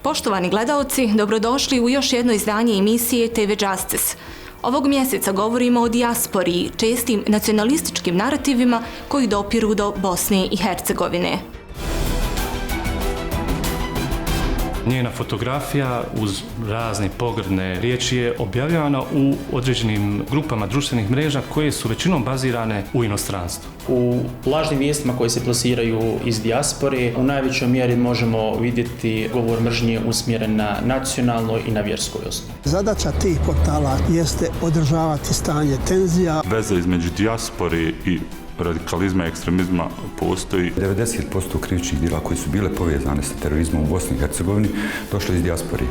Poštovani gledaoci, dobrodošli u još jedno izdanje emisije TV Justice. Ovog mjeseca govorimo o dijaspori i čestim nacionalističkim narativima koji dopiru do Bosne i Hercegovine. Njena fotografija uz razne pogrdne riječi je objavljena u određenim grupama društvenih mreža koje su većinom bazirane u inostranstvu. U lažnim vijestima koje se plasiraju iz dijaspore u najvećoj mjeri možemo vidjeti govor mržnje usmjeren na nacionalnoj i na vjerskoj osnovi. Zadaća tih portala jeste održavati stanje tenzija. Veza između dijaspore i radikalizma i ekstremizma postoji. 90% krivičnih djela koji su bile povezane sa terorizmom u Bosni i Hercegovini došlo iz dijaspore.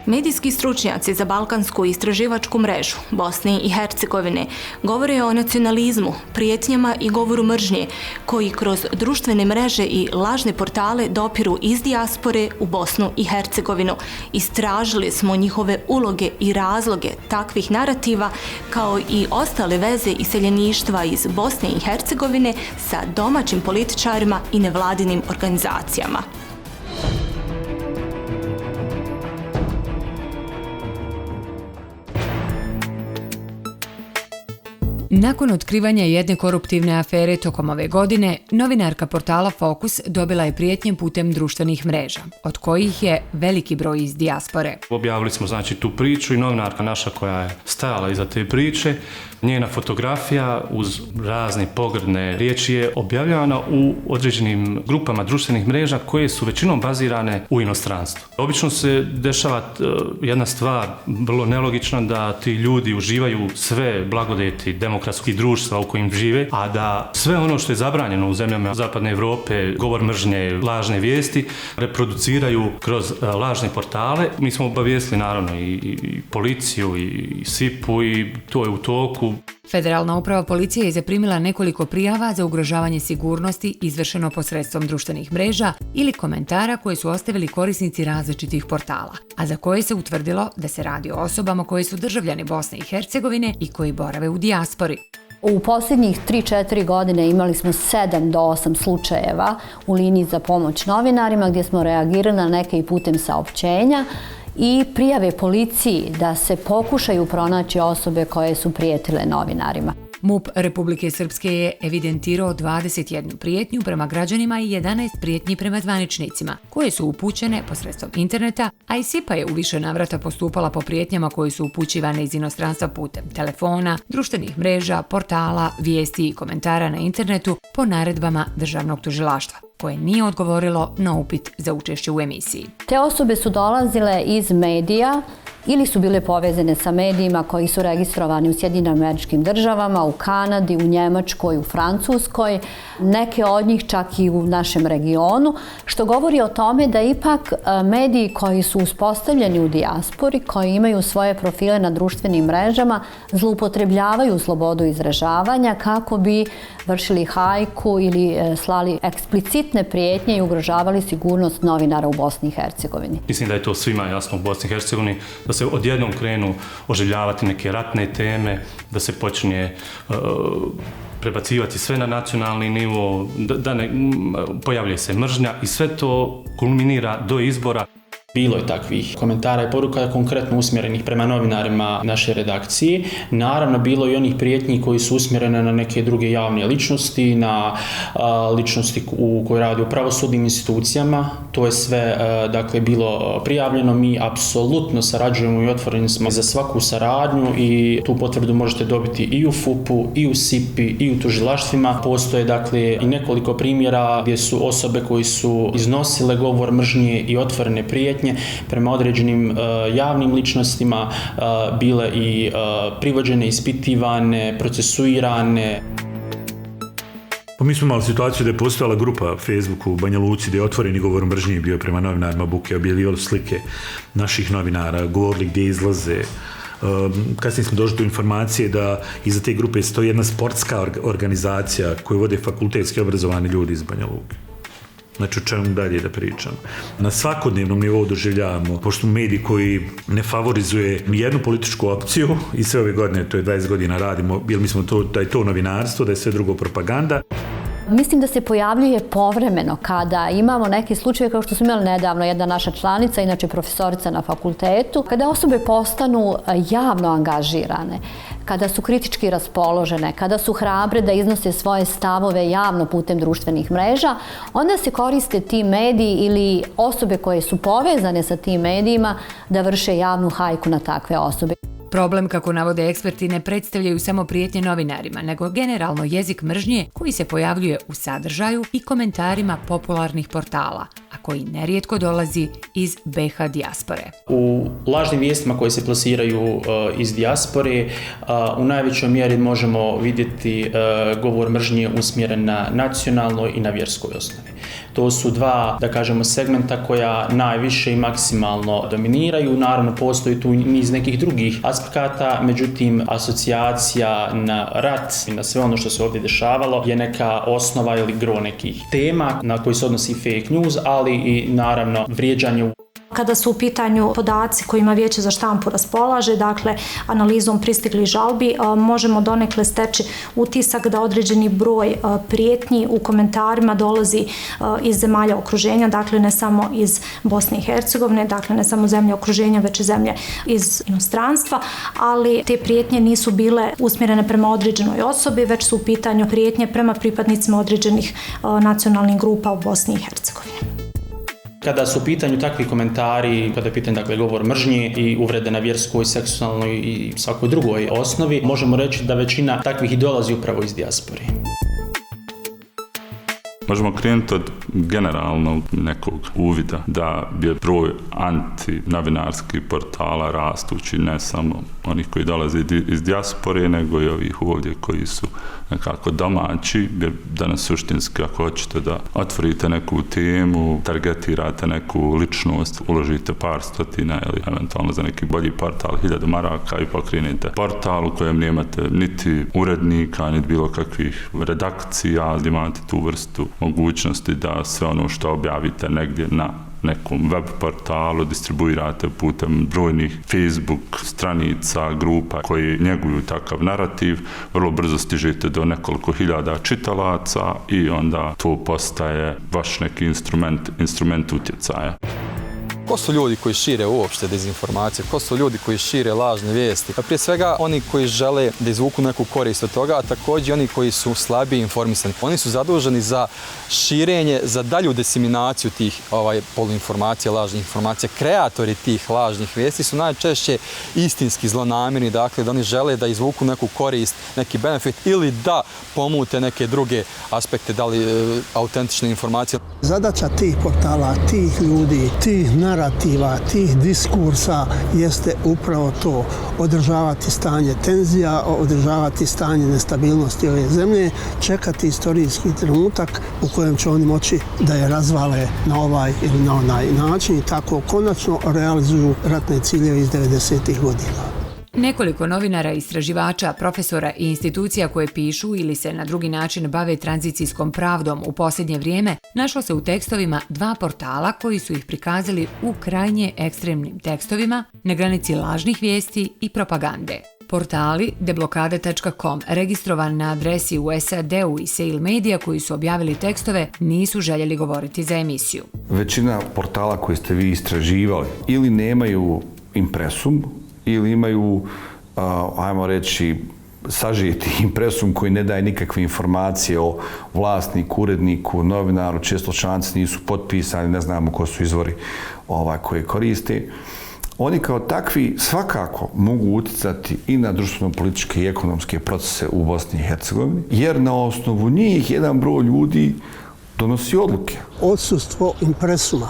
Medijski stručnjaci za balkansku istraživačku mrežu Bosne i Hercegovine govore o nacionalizmu, prijetnjama i govoru mržnje koji kroz društvene mreže i lažne portale dopiru iz dijaspore u Bosnu i Hercegovinu. Istražili smo njihove uloge i razloge takvih narativa kao i ostale veze iseljeništva iz Bosne i Hercegovine sa domaćim političarima i nevladinim organizacijama. Nakon otkrivanja jedne koruptivne afere tokom ove godine, novinarka portala Fokus dobila je prijetnje putem društvenih mreža, od kojih je veliki broj iz dijaspore. Objavili smo tu priču i novinarka naša koja je stajala iza te priče, njena fotografija uz razne pogrdne riječi je objavljena u određenim grupama društvenih mreža koje su većinom bazirane u inostranstvu. Obično se dešava jedna stvar vrlo nelogična, da ti ljudi uživaju sve blagodeti demokratskih društva u kojim žive, a da sve ono što je zabranjeno u zemljama Zapadne Europe, govor mržnje, lažne vijesti, reproduciraju kroz lažne portale. Mi smo obavijestili naravno i policiju i SIP-u i to je u toku. Federalna uprava policije je zaprimila nekoliko prijava za ugrožavanje sigurnosti izvršeno posredstvom društvenih mreža ili komentara koje su ostavili korisnici različitih portala, a za koje se utvrdilo da se radi o osobama koji su državljani Bosne i Hercegovine i koji borave u dijaspori. U posljednjih 3-4 godine imali smo 7 do 8 slučajeva u liniji za pomoć novinarima gdje smo reagirali na neke i putem saopćenja i prijave policiji da se pokušaju pronaći osobe koje su prijetile novinarima. MUP Republike Srpske je evidentirao 21 prijetnju prema građanima i 11 prijetnji prema zvaničnicima, koje su upućene posredstvom interneta, a i SIPA je u više navrata postupala po prijetnjama koje su upućivane iz inostranstva putem telefona, društvenih mreža, portala, vijesti i komentara na internetu po naredbama državnog tužilaštva, koje nije odgovorilo na upit za učešće u emisiji. Te osobe su dolazile iz medija ili su bile povezane sa medijima koji su registrovani u Sjedinjenim Američkim Državama, u Kanadi, u Njemačkoj, u Francuskoj, neke od njih čak i u našem regionu, što govori o tome da ipak mediji koji su uspostavljeni u dijaspori, koji imaju svoje profile na društvenim mrežama, zloupotrebljavaju slobodu izražavanja kako bi vršili hajku ili slali eksplicitne prijetnje i ugrožavali sigurnost novinara u Bosni i Hercegovini. Mislim da je to svima jasno u Bosni i Hercegovini, da se odjednom krenu oživljavati neke ratne teme, da se počne prebacivati sve na nacionalni nivo, pojavljuje se mržnja i sve to kulminira do izbora. Bilo je takvih komentara i poruka konkretno usmjerenih prema novinarima naše redakcije. Naravno, bilo i onih prijetnji koji su usmjerene na neke druge javne ličnosti, na ličnosti koje radi u pravosudnim institucijama. To je sve bilo prijavljeno. Mi apsolutno sarađujemo i otvoreni smo za svaku saradnju i tu potvrdu možete dobiti i u FUP-u, i u SIP-i, i u tužilaštvima. Postoje i nekoliko primjera gdje su osobe koji su iznosile govor mržnje i otvorene prijetnje prema određenim javnim ličnostima bile i privođene, ispitivane, procesuirane. Mi smo imali situaciju da je postojala grupa Facebooku u Banja Luci gdje je otvoreni govor mržnje bio prema novinarima Buke, objavljivali slike naših novinara, govorili gdje izlaze. Kasnije smo došli do informacije da iza te grupe stoji jedna sportska organizacija koju vode fakultetski obrazovani ljudi iz Banja Luke. Znači, o čemu dalje da pričam. Na svakodnevnom nivou doživljavamo, pošto mediji koji ne favorizuje nijednu političku opciju i sve ove godine, to je 20 godina radimo, jer mislimo da je to novinarstvo, da je sve drugo propaganda. Mislim da se pojavljuje povremeno kada imamo neke slučaje kao što smo imali nedavno, jedna naša članica, inače profesorica na fakultetu, kada osobe postanu javno angažirane, kada su kritički raspoložene, kada su hrabre da iznose svoje stavove javno putem društvenih mreža, onda se koriste ti mediji ili osobe koje su povezane sa tim medijima da vrše javnu hajku na takve osobe. Problem, kako navode eksperti, ne predstavljaju samo prijetnje novinarima, nego generalno jezik mržnje koji se pojavljuje u sadržaju i komentarima popularnih portala, a koji nerijetko dolazi iz BiH dijaspore. U lažnim vijestima koje se plasiraju iz dijaspore u najvećoj mjeri možemo vidjeti govor mržnje usmjeren na nacionalnoj i na vjerskoj osnovi. To su dva, da kažemo, segmenta koja najviše i maksimalno dominiraju. Naravno, postoji tu niz nekih drugih aspekata, međutim, asocijacija na rat i na sve ono što se ovdje dešavalo je neka osnova ili gro nekih tema na koji se odnosi fake news, ali i naravno vrijeđanje. Kada su u pitanju podaci kojima Vijeće za štampu raspolaže, dakle analizom pristiglih žalbi, možemo donekle steći utisak da određeni broj prijetnji u komentarima dolazi iz zemalja okruženja, dakle ne samo iz Bosne i Hercegovine, dakle ne samo zemlje okruženja, već i zemlje iz inostranstva, ali te prijetnje nisu bile usmjerene prema određenoj osobi, već su u pitanju prijetnje prema pripadnicima određenih nacionalnih grupa u Bosni i Hercegovini. Kada su u pitanju takvi komentari, kada je pitanje dakle, govor mržnje i uvrede na vjerskoj, seksualnoj i svakoj drugoj osnovi, možemo reći da većina takvih i dolazi upravo iz dijaspore. Možemo krenuti od generalnog nekog uvida da je broj antinovinarskih portala rastući, ne samo onih koji dolaze iz dijaspore, nego i ovih ovdje koji su nekako domaći, jer danas suštinski ako hoćete da otvorite neku temu, targetirate neku ličnost, uložite par stotina ili eventualno za neki bolji portal 1000 maraka i pokrenete portal u kojem nemate niti urednika, niti bilo kakvih redakcija, ali imate tu vrstu mogućnosti da sve ono što objavite negdje na nekom web portalu distribuirate putem brojnih Facebook stranica, grupa koji njeguju takav narativ, vrlo brzo stižete do nekoliko hiljada čitalaca i onda to postaje vaš neki instrument utjecaja. Ko su ljudi koji šire uopšte dezinformacije? Ko su ljudi koji šire lažne vijesti? Prije svega oni koji žele da izvuku neku korist od toga, a također oni koji su slabije informisani. Oni su zaduženi za širenje, za dalju diseminaciju tih poluinformacija, lažnih informacija. Kreatori tih lažnih vijesti su najčešće istinski zlonamjerni, dakle da oni žele da izvuku neku korist, neki benefit ili da pomute neke druge aspekte, da li autentične informacije. Zadaća tih portala, tih ljudi, tih narativa, tih diskursa jeste upravo to, održavati stanje tenzija, održavati stanje nestabilnosti ove zemlje, čekati istorijski trenutak u kojem će oni moći da je razvale na ovaj ili na onaj način i tako konačno realizuju ratne ciljeve iz 90. godina. Nekoliko novinara, istraživača, profesora i institucija koje pišu ili se na drugi način bave tranzicijskom pravdom u posljednje vrijeme našlo se u tekstovima dva portala koji su ih prikazali u krajnje ekstremnim tekstovima na granici lažnih vijesti i propagande. Portali deblokade.com, registrovan na adresi u SAD-u i Sale Media koji su objavili tekstove, nisu željeli govoriti za emisiju. Većina portala koje ste vi istraživali ili nemaju impresum, ili imaju, ajmo reći, sažeti impresum koji ne daje nikakve informacije o vlasniku, uredniku, novinaru, često članci nisu potpisani, ne znamo ko su izvori koje koriste. Oni kao takvi svakako mogu utjecati i na društveno-političke i ekonomske procese u Bosni i Hercegovini, jer na osnovu njih jedan broj ljudi donosi odluke. Odsustvo impresuma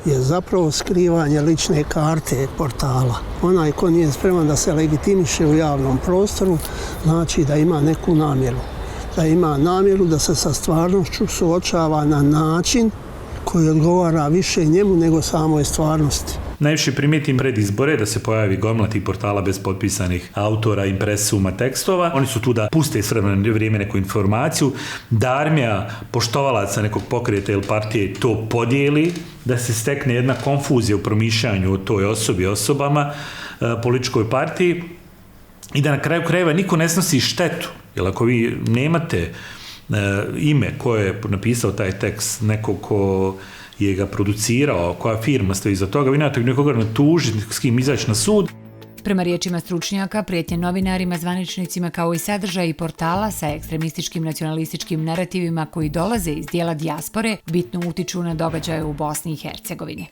je zapravo skrivanje lične karte portala. Onaj ko nije spreman da se legitimiše u javnom prostoru, znači da ima neku namjeru. Da ima namjeru da se sa stvarnošću suočava na način koji odgovara više njemu nego samoj stvarnosti. Najviše primijetim pred izbore da se pojavi gomila tih portala bez potpisanih autora, impresuma, tekstova. Oni su tu da puste s vremena na vrijeme neku informaciju, da armija poštovalaca nekog pokreta ili partije to podijeli, da se stekne jedna konfuzija u promišljanju o toj osobi, osobama, političkoj partiji i da na kraju krajeva niko ne snosi štetu. Jer ako vi nemate ime ko je napisao taj tekst, neko ko je ga producirao, koja firma stoji iza toga, vi nemate nekoga tužiti, s kim izaći na sud. Prema riječima stručnjaka, prijetnje novinarima, zvaničnicima kao i sadržaji portala sa ekstremističkim nacionalističkim narativima koji dolaze iz dijela dijaspore bitno utiču na događaje u Bosni i Hercegovini.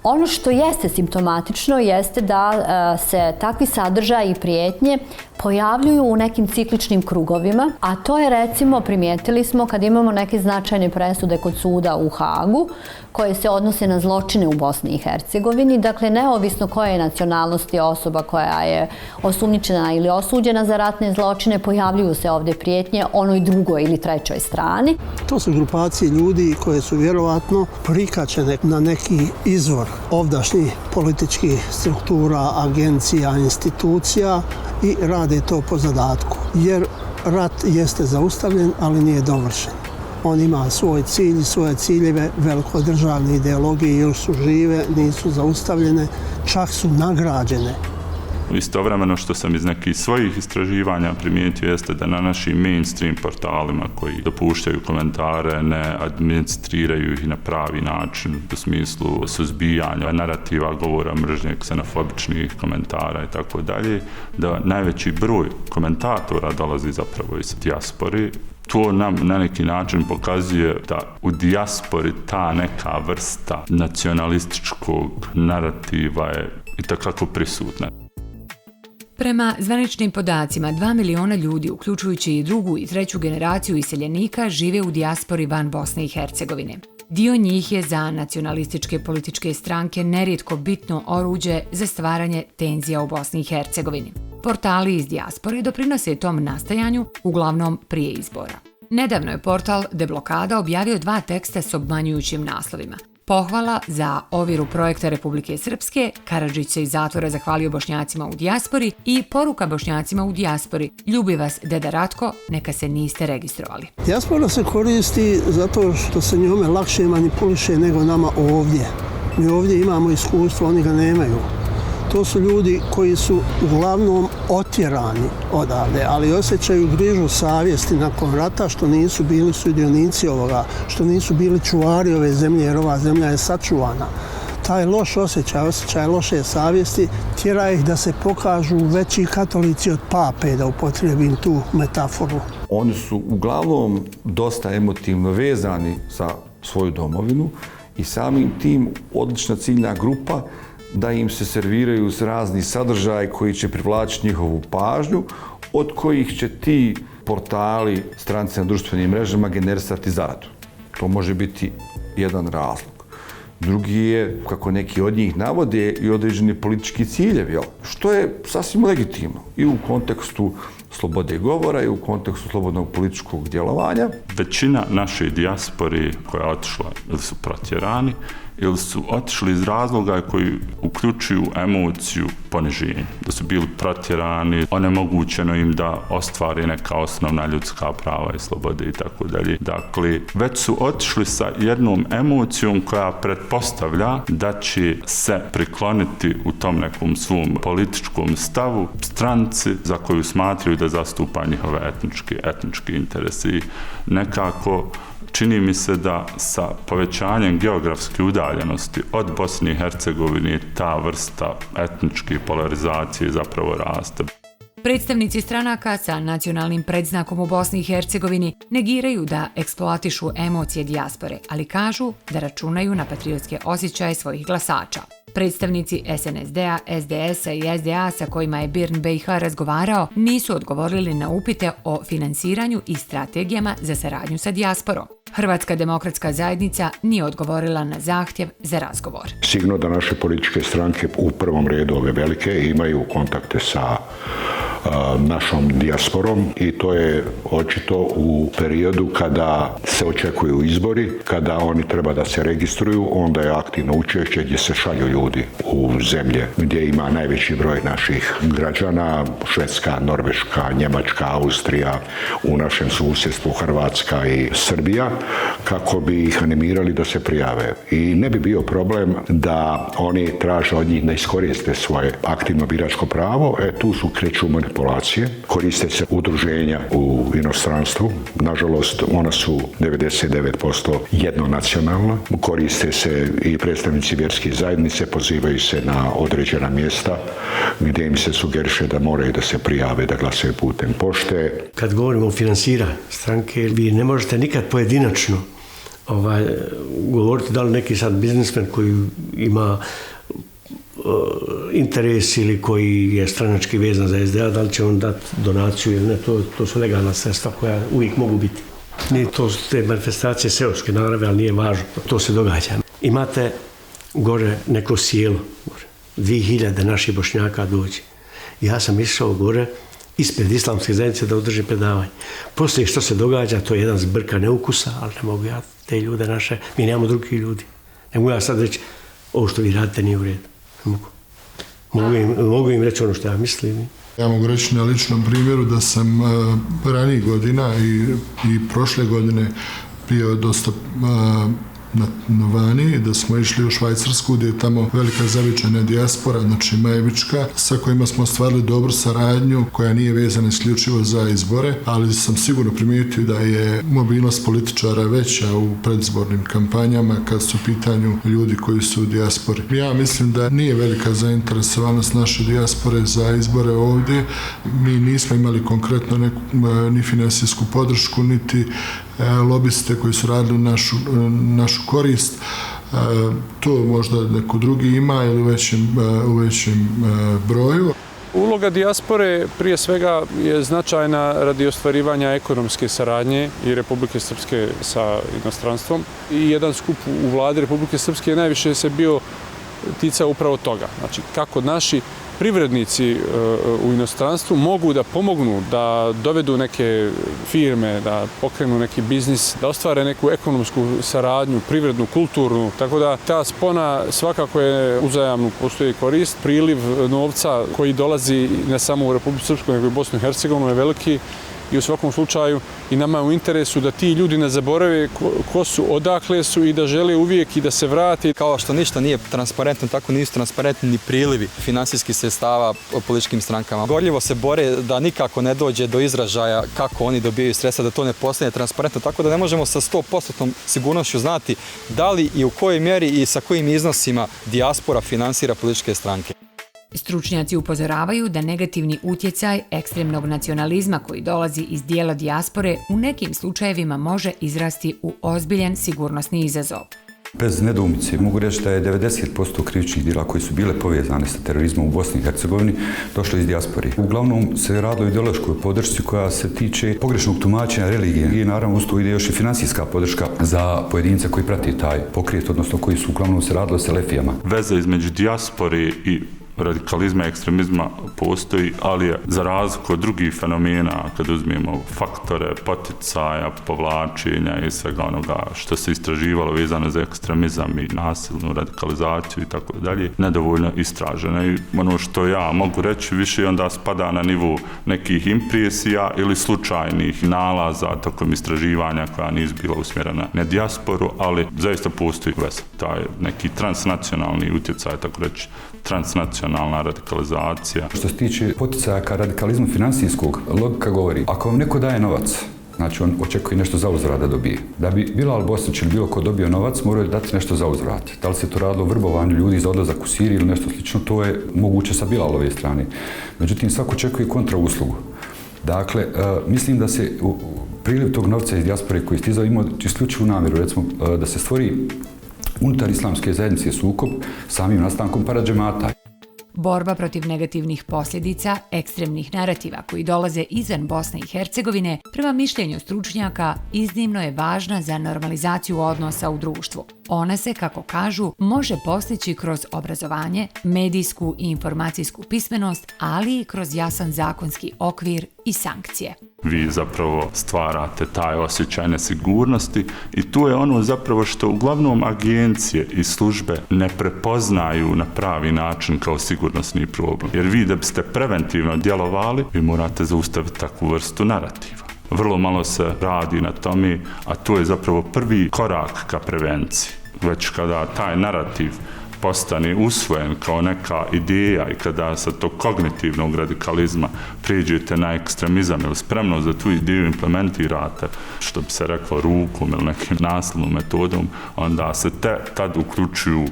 Ono što jeste simptomatično jeste da se takvi sadržaji i prijetnje pojavljuju u nekim cikličnim krugovima, a to je recimo, primijetili smo kad imamo neke značajne presude kod suda u Hagu koje se odnose na zločine u Bosni i Hercegovini, dakle neovisno koje je nacionalnosti osoba koja je osumnjičena ili osuđena za ratne zločine, pojavljuju se ovdje prijetnje onoj drugoj ili trećoj strani. To su grupacije ljudi koje su vjerovatno prikačene na neki izvor ovdašnjih političkih struktura, agencija, institucija i rade to po zadatku. Jer rat jeste zaustavljen, ali nije dovršen. On ima svoj cilj, svoje ciljeve, velikodržavne ideologije još su žive, nisu zaustavljene, čak su nagrađene. Istovremeno što sam iz nekih svojih istraživanja primijetio jeste da na našim mainstream portalima koji dopuštaju komentare ne administriraju ih na pravi način u smislu suzbijanja narativa, govora mržnje, ksenofobičnih komentara i tako dalje, da najveći broj komentatora dolazi zapravo iz dijaspore. To nam na neki način pokazuje da u dijaspori ta neka vrsta nacionalističkog narativa je itekako prisutna. Prema zvaničnim podacima, 2 miliona ljudi, uključujući i drugu i treću generaciju iseljenika, žive u dijaspori van Bosne i Hercegovine. Dio njih je za nacionalističke političke stranke nerijetko bitno oruđe za stvaranje tenzija u Bosni i Hercegovini. Portali iz dijaspore doprinose tom nastajanju, uglavnom prije izbora. Nedavno je portal Deblokada objavio 2 teksta s obmanjujućim naslovima. Pohvala za ovjeru projekta Republike Srpske, Karadžić se iz zatvora zahvalio Bošnjacima u dijaspori i poruka Bošnjacima u dijaspori, ljubi vas deda Ratko, neka se niste registrovali. Dijaspora se koristi zato što se njome lakše manipuliše nego nama ovdje. Mi ovdje imamo iskustvo, oni ga nemaju. To su ljudi koji su uglavnom otjerani odavde, ali osjećaju grižu savjesti nakon rata što nisu bili sudionici ovoga, što nisu bili čuvari ove zemlje, jer ova zemlja je sačuvana. Taj loš osjećaj loše savjesti tjera ih da se pokažu veći katolici od pape, da upotrijebim tu metaforu. Oni su uglavnom dosta emotivno vezani za svoju domovinu i samim tim odlična ciljna grupa da im se serviraju razni sadržaj koji će privlačiti njihovu pažnju, od kojih će ti portali, stranice na društvenim mrežama generisati zaradu. To može biti jedan razlog. Drugi je, kako neki od njih navode, i određeni politički ciljevi, što je sasvim legitimno i u kontekstu slobode govora i u kontekstu slobodnog političkog djelovanja. Većina naše dijaspore koja je otišla ili su protjerani ili su otišli iz razloga koji uključuju emociju poniženja. Da su bili protjerani, onemogućeno im da ostvare neka osnovna ljudska prava i slobode i tako dalje. Dakle, već su otišli sa jednom emocijom koja pretpostavlja da će se prikloniti u tom nekom svom političkom stavu stranci za koju smatraju da zastupa njihove etnički interesi. Nekako čini mi se da sa povećanjem geografske udaljenosti od Bosne i Hercegovine ta vrsta etničke polarizacije zapravo raste. Predstavnici stranaka sa nacionalnim predznakom u Bosni i Hercegovini negiraju da eksploatišu emocije dijaspore, ali kažu da računaju na patriotske osjećaje svojih glasača. Predstavnici SNSD-a, SDS-a i SDA sa kojima je BIRN BiH razgovarao nisu odgovorili na upite o finansiranju i strategijama za saradnju sa dijasporom. Hrvatska demokratska zajednica nije odgovorila na zahtjev za razgovor. Sigurno da naše političke stranke u prvom redu ove velike imaju kontakte sa našom dijasporom i to je očito u periodu kada se očekuju izbori, kada oni treba da se registruju, onda je aktivno učešće gdje se šalju ljudi u zemlje gdje ima najveći broj naših građana, Švedska, Norveška, Njemačka, Austrija, u našem susjedstvu Hrvatska i Srbija, kako bi ih animirali da se prijave. I ne bi bio problem da oni traže od njih da iskoriste svoje aktivno biračko pravo. Tu su kreću manipulacije, koriste se udruženja u inostranstvu. Nažalost, ona su 99% jednonacionalna. Koriste se i predstavnici vjerskih zajednice, pozivaju se na određena mjesta gdje im se sugeriše da moraju da se prijave, da glasaju putem pošte. Kad govorimo o finansiranju stranke, vi ne možete nikad pojedinačno govoriti da li neki sad biznismen koji ima interes ili koji je stranački vezan za SDA, da li će on dati donaciju ili ne, to su legalna sredstva koja uvijek mogu biti. Nije to te manifestacije seoske narave, ali nije važno, to se događa. Imate gore neko sjelo, 2000 naših Bošnjaka dođe. Ja sam išao gore ispred islamske zajednice da održim predavanje. Poslije što se događa, to je jedan zbrka neukusa, ali ne mogu ja te ljude naše, mi nemamo drugih ljudi. Ne mogu ja sad reći, ovo što vi radite nije u redu. Mogu im reći ono što ja mislim. Ja mogu reći na ličnom primjeru da sam ranijih godina i prošle godine bio dosta na vani, da smo išli u Švajcarsku gdje je tamo velika zavičajna dijaspora, znači majevička, sa kojima smo ostvarili dobru saradnju koja nije vezana isključivo za izbore, ali sam sigurno primijetio da je mobilnost političara veća u predizbornim kampanjama kad su u pitanju ljudi koji su u dijaspori. Ja mislim da nije velika zainteresovanost naše dijaspore za izbore ovdje. Mi nismo imali konkretno ni finansijsku podršku, niti lobiste koji su radili našu korist. To možda neko drugi ima ili u većem broju. Uloga dijaspore prije svega je značajna radi ostvarivanja ekonomske saradnje i Republike Srpske sa inostranstvom. I jedan skup u vladi Republike Srpske najviše se bio ticao upravo toga. Znači, kako naši privrednici u inostranstvu mogu da pomognu, da dovedu neke firme, da pokrenu neki biznis, da ostvare neku ekonomsku saradnju, privrednu, kulturnu. Tako da ta spona svakako je uzajamno postoji korist. Priliv novca koji dolazi ne samo u Republiku Srpsku, nego i Bosnu i Hercegovinu je veliki. I u svakom slučaju i nama je u interesu da ti ljudi ne zaborave ko su, odakle su i da žele uvijek i da se vrati. Kao što ništa nije transparentno, tako nisu transparentni ni prilivi finansijskih sredstava političkim strankama. Gorljivo se bore da nikako ne dođe do izražaja kako oni dobijaju sredstva, da to ne postane transparentno, tako da ne možemo sa 100% sigurnošću znati da li i u kojoj mjeri i sa kojim iznosima dijaspora finansira političke stranke. Stručnjaci upozoravaju da negativni utjecaj ekstremnog nacionalizma koji dolazi iz dijela dijaspore u nekim slučajevima može izrasti u ozbiljan sigurnosni izazov. Bez nedoumice mogu reći da je 90% krivičnih djela koji su bile povezane sa terorizmom u Bosni i Hercegovini došlo iz dijaspore. Uglavnom se radilo o ideološkoj podršci koja se tiče pogrešnog tumačenja religije i naravno uz to ide još i financijska podrška za pojedince koji prati taj pokret, odnosno koji su uglavnom se radilo sa selefijama. Veza između dijaspore i radikalizma i ekstremizma postoji, ali je za razliku od drugih fenomena, kad uzmemo faktore poticaja, povlačenja i svega onoga što se istraživalo vezano za ekstremizam i nasilnu radikalizaciju i tako dalje, nedovoljno istraženo. I ono što ja mogu reći više onda spada na nivu nekih impresija ili slučajnih nalaza tokom istraživanja koja nisu bila usmjerena na dijasporu, ali zaista postoji veza. Taj neki transnacionalni utjecaj, tako reći, transnacionalna radikalizacija. Što se tiče poticaja ka radikalizmu financijskog, logika govori, ako vam neko daje novac, znači on očekuje nešto za uzvrat da dobije. Da bi Bilal Bosnić ili bilo ko dobio novac, morao je dati nešto za uzvrat. Da li se to radilo o vrbovanju ljudi za odlazak u Siriju ili nešto slično, to je moguće sa Bilalove strane. Međutim, svako očekuje kontrauslugu. Dakle, mislim da se priliv tog novca iz dijaspore koji je stizao imao isključivu namjeru, recimo, da se stvori unutar islamske zajednice sukob samim nastankom paradžemata. Borba protiv negativnih posljedica ekstremnih narativa koji dolaze izvan Bosne i Hercegovine, prema mišljenju stručnjaka, iznimno je važna za normalizaciju odnosa u društvu. Ona se, kako kažu, može postići kroz obrazovanje, medijsku i informacijsku pismenost, ali i kroz jasan zakonski okvir i sankcije. Vi zapravo stvarate taj osjećaj nesigurnosti i tu je ono zapravo što uglavnom agencije i službe ne prepoznaju na pravi način kao sigurnosni problem. Jer vi da biste preventivno djelovali, vi morate zaustaviti takvu vrstu narativa. Vrlo malo se radi na tome, a to je zapravo prvi korak ka prevenciji. Već kada taj narativ postane usvojen kao neka ideja i kada sa tog kognitivnog radikalizma prijeđete na ekstremizam ili spremnost da tu ideju implementirate, što bi se reklo rukom ili nekim naslovnom metodom, onda se tad uključuju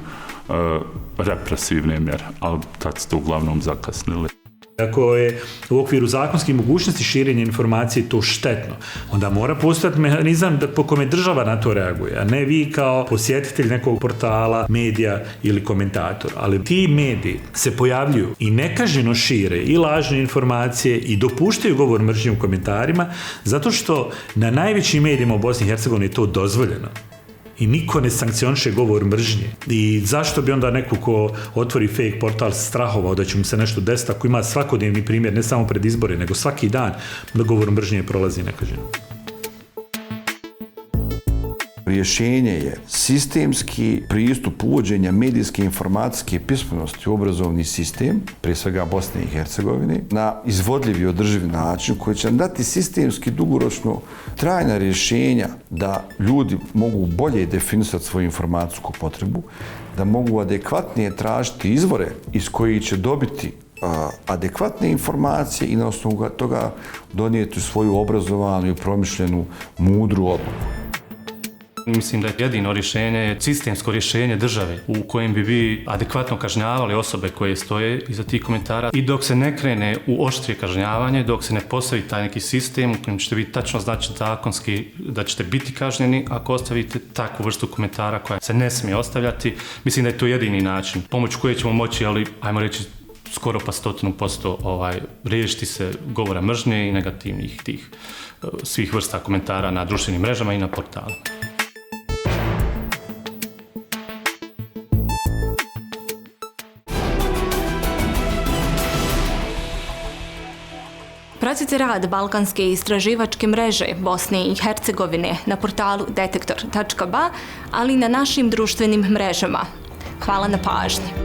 represivne mjere, ali tad ste uglavnom zakasnili. Ako je u okviru zakonskih mogućnosti širenja informacije to štetno, onda mora postojati mehanizam po kome država na to reaguje, a ne vi kao posjetitelj nekog portala, medija ili komentator. Ali ti mediji se pojavljuju i nekažnjeno šire i lažne informacije i dopuštaju govor mržnje u komentarima, zato što na najvećim medijima u Bosni i Hercegovini je to dozvoljeno. I niko ne sankcioniše govor mržnje. I zašto bi onda neko ko otvori fake portal strahovao da će mu se nešto desiti ako ima svakodnevni primjer, ne samo pred izbore, nego svaki dan da govor mržnje prolazi nekažnjeno. Rješenje je sistemski pristup uvođenja medijske informacijske pismenosti u obrazovni sistem, prije svega Bosne i Hercegovine, na izvodljiv i održiv način koji će nam dati sistemski dugoročno trajna rješenja da ljudi mogu bolje definisati svoju informacijsku potrebu, da mogu adekvatnije tražiti izvore iz kojih će dobiti adekvatne informacije i na osnovu toga donijeti svoju obrazovanu i promišljenu mudru odluku. Mislim da je jedino rješenje je sistemsko rješenje države u kojem bi vi adekvatno kažnjavali osobe koje stoje iza tih komentara i dok se ne krene u oštrije kažnjavanje, dok se ne postavi taj neki sistem u kojem ćete vi tačno znači zakonski da ćete biti kažnjeni ako ostavite takvu vrstu komentara koja se ne smije ostavljati, mislim da je to jedini način pomoću koje ćemo moći, ali ajmo reći skoro pa 100% riješiti se govora mržnje i negativnih tih svih vrsta komentara na društvenim mrežama i na portalu. Pratite rad Balkanske istraživačke mreže Bosne i Hercegovine na portalu detektor.ba, ali i na našim društvenim mrežama. Hvala na pažnji.